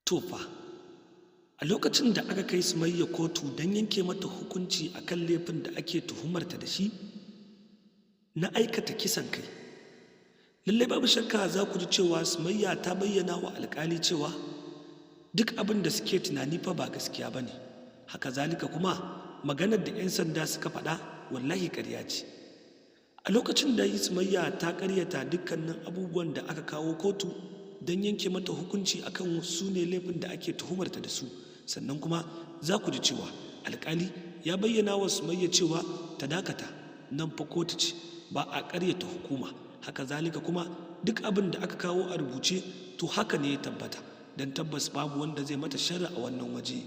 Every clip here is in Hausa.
To fa, a lokacin da aka kai Sumayya kotu don yanke mata hukunci a kan laifin da ake tuhumarta da shi na aikata kisan kai, lallai babu shakka za ku ji cewa Sumayya ta bayyana wa alƙali cewa duk abin da suke tunani fa ba gaskiya ba ne. Haka zalika kuma maganar da 'yan sanda suka faɗa wallahi ƙarya ce. A lokacin da Sumayya ta ƙaryata dukkanin abubuwan da aka kawo kotu don yanke mata hukunci akan su ne laifin da ake tuhumarta da su. Sannan kuma za ku ji cewa alƙali ya bayyana wa Sumayya cewa ta dakata, nan fa kotu ce, ba a ƙaryata hukuma. Haka zalika kuma duk abin da aka kawo a rubuce to haka ne ya tabbata, don tabbas babu wanda zai mata sharri a wannan waje.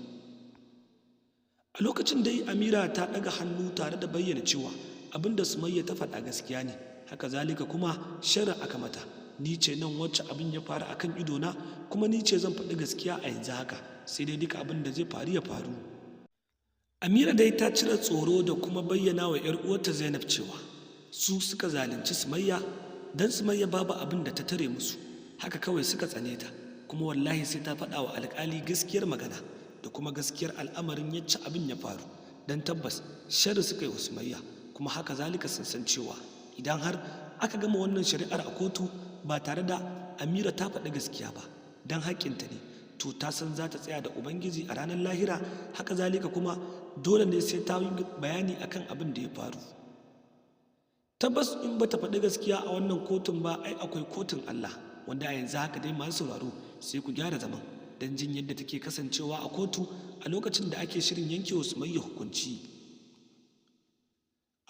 A lokacin dai Amira ta ɗaga hannu tare da bayyana cewa abin da Sumayya ta faɗa gaskiya ne, haka zalika kuma sharri aka mata. Ni ce nan wacce abin ya faru akan idona, kuma ni ce zan faɗi gaskiya a yanzu haka, sai dai duka abin da zai faru ya faru. Amira dai ta cire tsoro da kuma bayyana wa 'yar uwarta Zainab cewa su suka zalunci Sumayya, don Sumayya babu abin da ta tare musu, haka kawai suka tsane ta, kuma wallahi sai ta faɗa wa alƙali gaskiyar magana da kuma gaskiyar al'amarin yacce abin ya faru, don tabbas sharri suka yi wa Sumayya. Kuma haka zalika sun san cewa idan har aka gama wannan shari'ar a kotu ba tare da Amira ta faɗi gaskiya ba, don haƙƙinta ne, to ta san za ta tsaya da Ubangiji a ranar lahira. Haka zalika kuma dole ne sai ta yi bayani akan abin da ya faru. Tabbas in ba ta faɗi gaskiya a wannan kotun ba, ai akwai kotun Allah, wanda a yanzu haka dai masu sauraro sai ku gyara zaman don jin yadda take kasancewa a kotu a lokacin da ake shirin yanke wa Sumayya hukunci.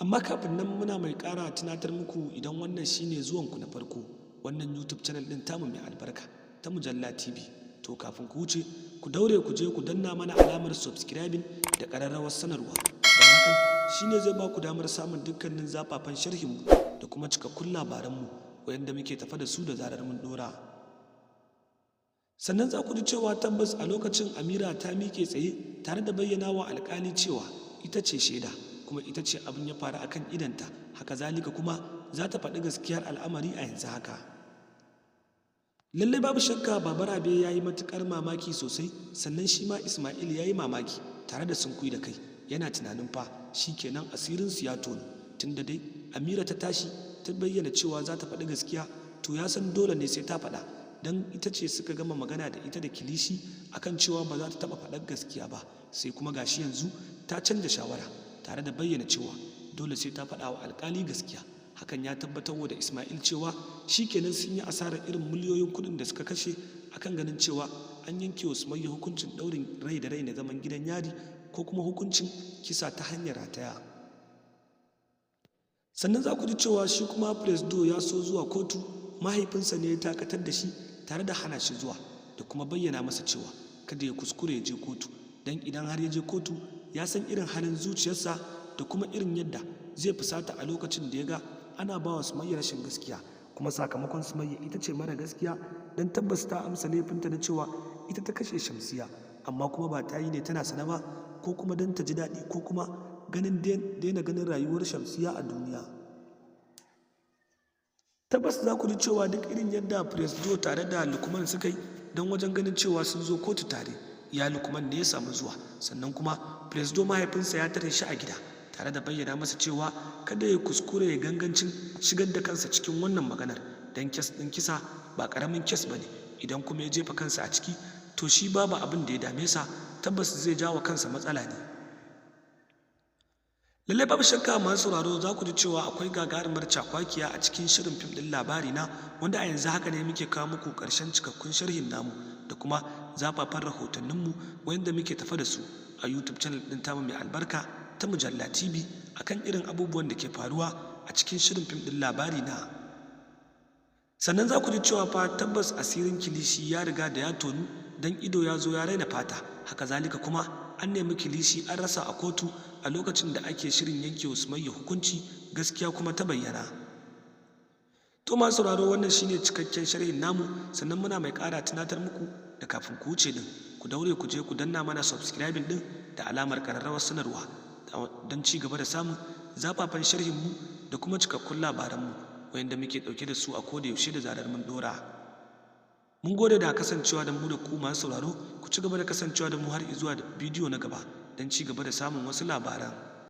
Amma kafin nan muna mai ƙara tunatar muku, idan wannan shine zuwanku na farko wannan YouTube channel ɗin tamu mai albarka ta Mujalla TV, to kafin ku wuce ku daure ku je ku danna mana alamar subscribing da ƙararrawar sanarwa, don hakan shine zai ba ku damar samun dukkanin zafafan sharhinmu da kuma cikakkun labaranmu wayanda muke tafa da su da zarar mun ɗora. Sannan za ku ji cewa tabbas a lokacin Amira ta miƙe tsaye tare da bayyana wa alƙali cewa ita ce shaida, kuma ita ce abin ya faru akan idanta. Haka zalika kuma za ta faɗi gaskiyar al'amari a yanzu haka. Lallai babu shakka Baba Rabe ya yi matuƙar mamaki sosai, sannan shi ma Ismail ya yi mamaki tare da sunkui da kai, yana tunanin fa shi kenan asirinsu ya tono, tunda dai Amira ta tashi ta bayyana cewa za ta faɗi gaskiya, to ya san dole ne sai ta faɗa, don ita ce suka gama magana da ita da Kilishi akan cewa ba za ta taɓa faɗar gaskiya ba. Sai kuma gashi yanzu ta canza shawara tare da bayyana cewa dole sai ta faɗa wa alƙali gaskiya. Hakan ya tabbatar wa da Ismail cewa shi kenan sun yi asarar irin miliyoyin kuɗin da suka kashe akan ganin cewa an yanke wa Sumayya hukuncin ɗaurin rai da rai na zaman gidan yari ko kuma hukuncin kisa ta hanyar rataya. Sannan za ku ji cewa shi kuma Presdo ya so zuwa kotu, mahaifinsa ne ya dakatar da shi tare da hana shi zuwa da kuma bayyana masa cewa kada ya kuskure ya je kotu, don idan har ya je kotu ya san irin halin zuciyarsa da kuma irin yadda zai fusata a lokacin da ya ga ana ba wa Sumayya rashin gaskiya, kuma sakamakon Sumayya ita ce mara gaskiya, don tabbas ta amsa laifinta na cewa ita ta kashe Shamsiya, amma kuma ba ta yi ne tana sane ba, ko kuma don ta ji daɗi, ko kuma ganin daina ganin rayuwar Shamsiya a duniya. Tabbas za ku ji cewa duk irin yadda Presdo tare da Lukman suka yi don wajen ganin cewa sun zo kotu tare, ya Lukman ne ya samu zuwa. Sannan kuma Presdo mahaifinsa ya tare shi a gida tare da bayyana masa cewa kada ya kuskure ya gangancin shigar da kansa cikin wannan maganar, don case ɗin kisa ba ƙaramin case ba ne. Idan kuma ya jefa kansa a ciki, to shi babu abin da ya dame sa, tabbas zai jawo kansa matsala ne. Lallai babu shakka masu sauraro za ku ji cewa akwai gagarumar cakwakiya a cikin shirin fim ɗin Labari Na, wanda a yanzu haka ne muke kawo muku ƙarshen cikakkun sharhin namu da kuma zafafan rahotanninmu wanda muke tafa da su a YouTube channel ɗin tamu mai albarka ta Mujalla TV akan irin abubuwan da ke faruwa a cikin shirin fim ɗin Labari Na. Sannan za ku ji cewa fa tabbas asirin Kilishi ya riga da ya tonu, don ido ya zo ya raina fata. Haka zalika kuma an nemi Kilishi an rasa a kotu a lokacin da ake shirin yanke wa Sumayya hukunci, gaskiya kuma ta bayyana. To masu sauraro, wannan shine cikakken sharhin namu. Sannan muna mai ƙara tunatar muku da kafin ku wuce din ku daure ku je ku danna mana subscribing din da alamar ƙararrawar sanarwa don ci gaba da samun zafafan sharhin mu da kuma cikakkun labaran mu wayanda muke ɗauke da su a koda yaushe da zarar mun ɗora. Mun gode da kasancewa da mu da ku masu sauraro. Ku ci gaba da kasancewa da mu har zuwa bidiyo na gaba don ci gaba da samun wasu labaran.